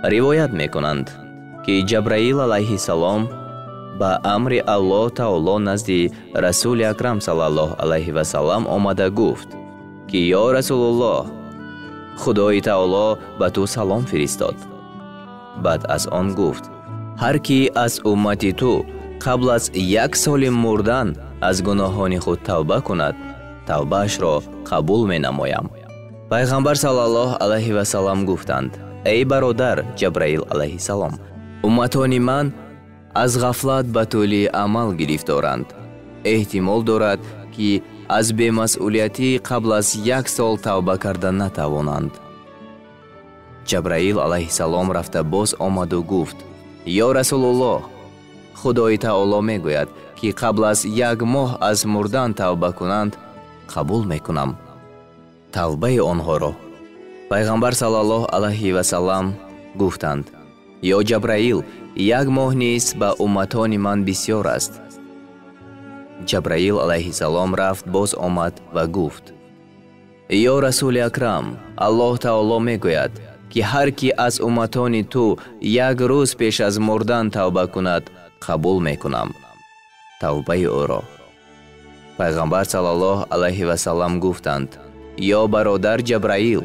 Ривоят мекунанд, ки Ҷабраил алайҳиссалом ба амри Аллоҳ таоло назди Расули Акрам саллаллоҳу алайҳи ва саллам омада гуфт, ки ё Расулуллоҳ, Худои таоло ба ту салом фиристод. Баъд аз он гуфт: ҳар ки аз уммати ту қабл аз як соли мурдан аз гуноҳони худ тавба кунад, тавбаашро қабул менамоям. Пайғамбар саллаллоҳу алайҳи ва саллам гуфтанд: эй бародар Ҷабраил алайҳиссалом, умматони ман аз ғафлат ба тӯли амал гирифторанд. Эҳтимол дорад, ки аз бемасъулиятӣ қабл аз як сол тавба карда натавонанд. Ҷабраил алайҳиссалом рафта боз омаду гуфт: ё Расулуллоҳ, Худои таоло мегӯяд, ки қабл аз як моҳ аз мурдан тавба кунанд, қабул мекунам тавбаи онҳоро. Пайғамбар саллаллоҳу алайҳи ва саллам гуфтанд: ё Ҷабраил, як моҳ низ ба умматони ман бисёр аст. Ҷабраил алайҳиссалом рафт боз омад ва гуфт: ё Расули Акрам, Аллоҳ таоло мегӯяд, ки ҳар ки аз умматони ту як рӯз пеш аз мурдан тавба кунад, қабул мекунам тавбаи ӯро. Пайғамбар саллаллоҳу алайҳи ва саллам гуфтанд: ё бародар Ҷабраил,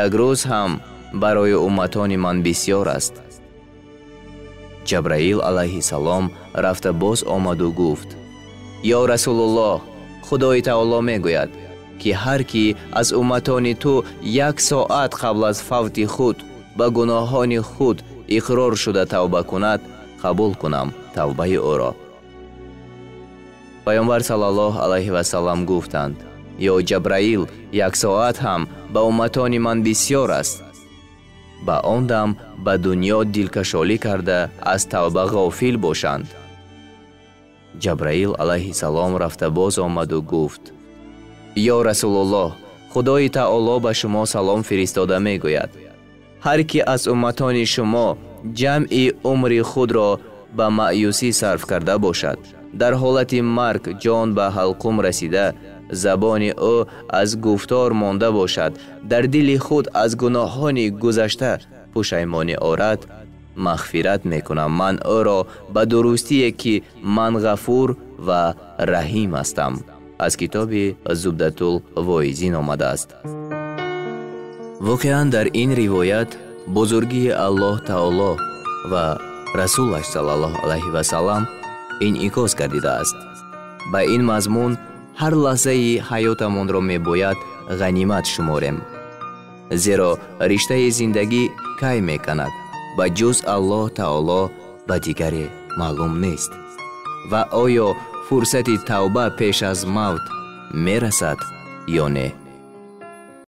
як рӯз ҳам барои умматони ман бисёр аст. Ҷабраил алайҳиссалом рафта боз омаду гуфт: ё Расулуллоҳ, Худои таоло мегӯяд, ки ҳар ки аз умматони ту як соат қабл аз фавти худ ба гуноҳони худ иқрор шуда тавба кунад, қабул кунам тавбаи ӯро. Пайғамбар саллаллоҳу алайҳи ва саллам гуфтанд: ё Ҷабраил, як соат ҳам ба умматони ман бисёр аст. Ба он дам ба дунё дилкашолӣ карда аз тавба ғофил бошанд. Ҷабраил алайҳиссалом рафта боз омаду гуфт: ё Расулуллоҳ, Худои таоло ба шумо салом фиристода мегӯяд, ҳар ки аз умматони шумо ҷамъи умри худро ба маъюсӣ сарф карда бошад, дар ҳолати марг ҷон ба ҳалқум расида, забони ӯ аз гуфтор монда бошад, дар дили худ аз гуноҳони гузашта пушаймонӣ орад, мағфират мекунам ман ӯро ба дурустие, ки ман ғафур ва раҳим ҳастам. Аз китоби Зубдатул Воизин омадааст. Воқеан дар ин ривоят бузургии Аллоҳ таоло ва Расулаш саллаллоҳу алайҳи ва саллам инъикос гардидааст. Ба ин мазмун ҳар лаҳзаи ҳаётамонро мебояд ғанимат шуморем, зеро риштаи зиндагӣ кай меканад, ба ҷуз Аллоҳ таоло ба дигаре маълум нест. Ва оё фурсати тавба пеш аз мавт мерасад ё не?